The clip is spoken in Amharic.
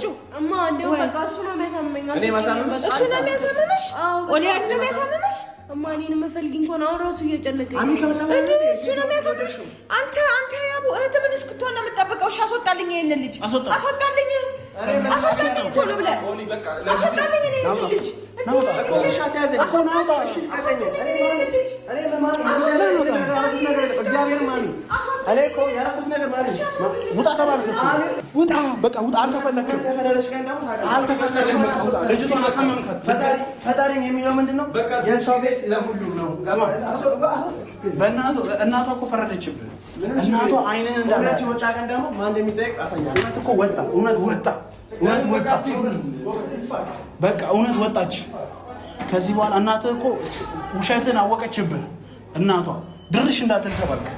አስወጪው። እማ እንደውም በቃ እሱ ነው የሚያሳምመኝ። እኔ ማሳመምሽ? እሱ ነው የሚያሳምምሽ? ኦሊያድ ነው የሚያሳምምሽ? እማ እኔን የምፈልጊኝ ከሆነ አሁን ራሱ እየጨነቀኝ አሚ ከመጣ እንዴ እሱ ነው የሚያሳምምሽ? አንተ ያቡ እህት ምን እስክትሆን ነው የምጠብቀው? እሺ አስወጣልኝ፣ ይሄንን ልጅ አስወጣልኝ፣ አስወጣልኝ፣ ቶሎ ብለህ አስወጣልኝ ይሄንን ልጅ። እኮ ናውጣ። ውጣ ተባልክ እኮ ውጣ፣ በቃ ውጣ። አልተፈለክም፣ አልተፈለክም። በቃ ውጣ። ልጅቷን አሳመምካት። ፈጣሪ የሚለው ምንድን ነው? የእሷ ቤት ለሁሉም ነው። በእናቷ እናቷ እኮ ፈረደችብህ። እናቷ አይንህን እንዳለ እውነት የወጣ ቀን ደግሞ ማን እንደሚጠይቅ አሳያለሁ። እውነት እኮ ወጣ፣ እውነት ወጣ፣ እውነት ወጣ። በቃ እውነት ወጣች። ከዚህ በኋላ እናትህ እኮ ውሸትን አወቀችብህ። እናቷ ድርሽ እንዳትል ተባልክ።